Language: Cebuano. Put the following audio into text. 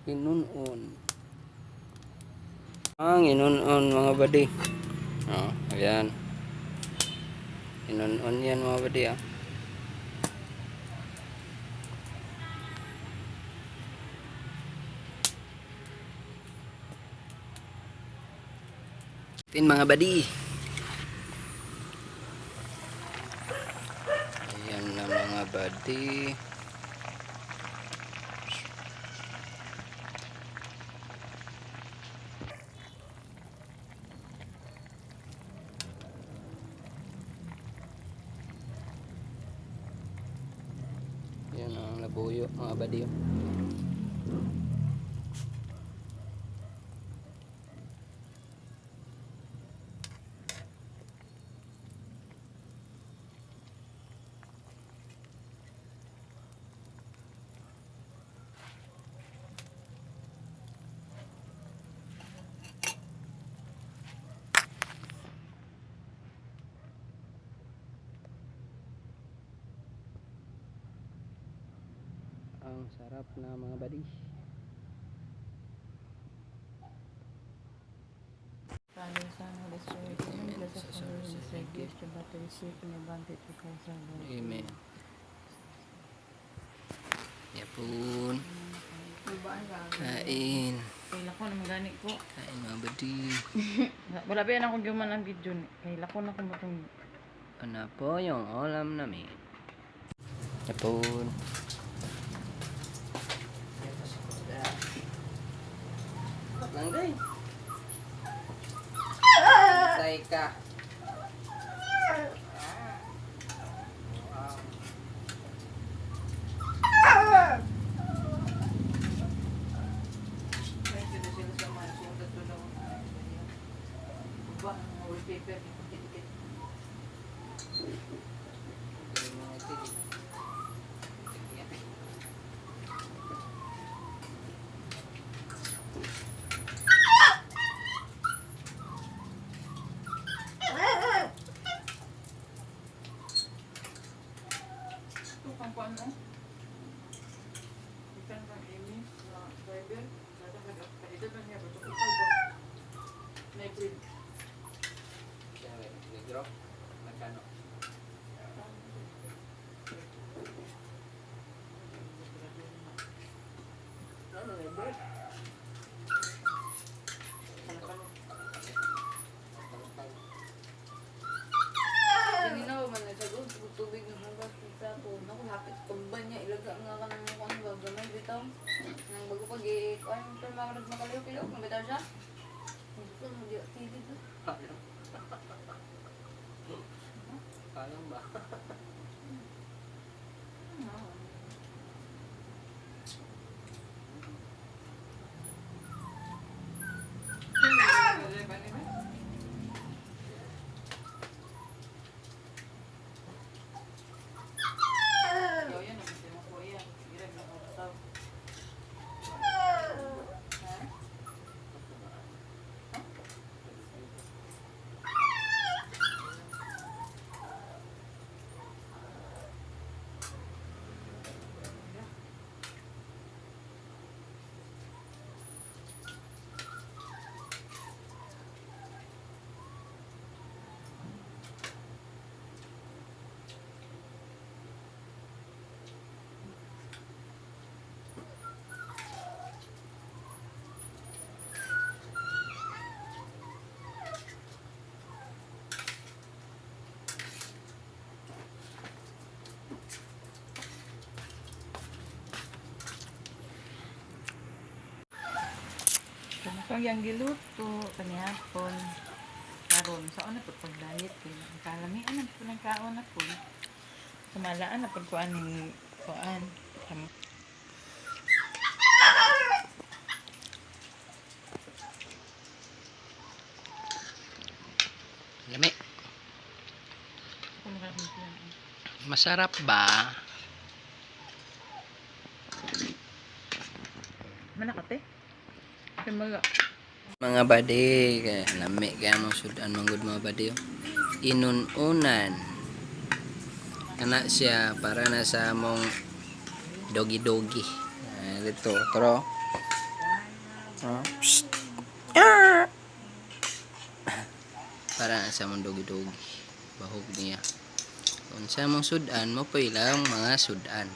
Inunon. Ang inunon, mga buddy. Oh, ayan. Inunon yan, mga buddy, ah. Tin, mga buddy. Ayan na, mga buddy. Yan ang labuyo, mga buddy, oh. Ang sarap na, mga buddy. Father, Son, Holy Spirit, Amen. Amen. Blessed Sa Holy source of Spirit, gift. gift to battery, sweet and abundant to Christ our Lord. Amen. Yapon. Kain. Kaila ko na magani ko. Kain, mga buddy. Wala pa yan ako gyuman ang video ni. Kaila ko na kung matong Ano po yung ulam namin? Yapon. Langgay. Antay ka. Ito kang kuan mo. Ikan kang Amy na driver. Dito na niya bato ko ba. Na print. Negro? Magkano? Ano, negro? Kanina pa man nagsagot, tubig ng hugas ng plato. Naku, hapit pagban niya, ilaga nga ka ng mukha ng gamay, bitaw. Nang bago pag i-kuan, pero makarag makaliyok-liyok, nang bitaw siya. Hindi ko, hindi ako dito. Kayang ba? Kung yang giluto kanihapon karon sa una pud pag diet kay ang kalamian na pud ang kaon na pud. Sumalaan na pud ko aning kuan. Lami. Masarap ba? Manakate? Kaya Mga buddy, kaya lami kaya mo sudan manggod, mga buddy, oh. Inununan. Kana siya para na sa among dogi-dogi. Ah, dito, tro. Oh. Psst. Ah! Para na sa mong dogi-dogi. Bahog niya. Kung sa mong sudan, mo pa ilang mga sudan.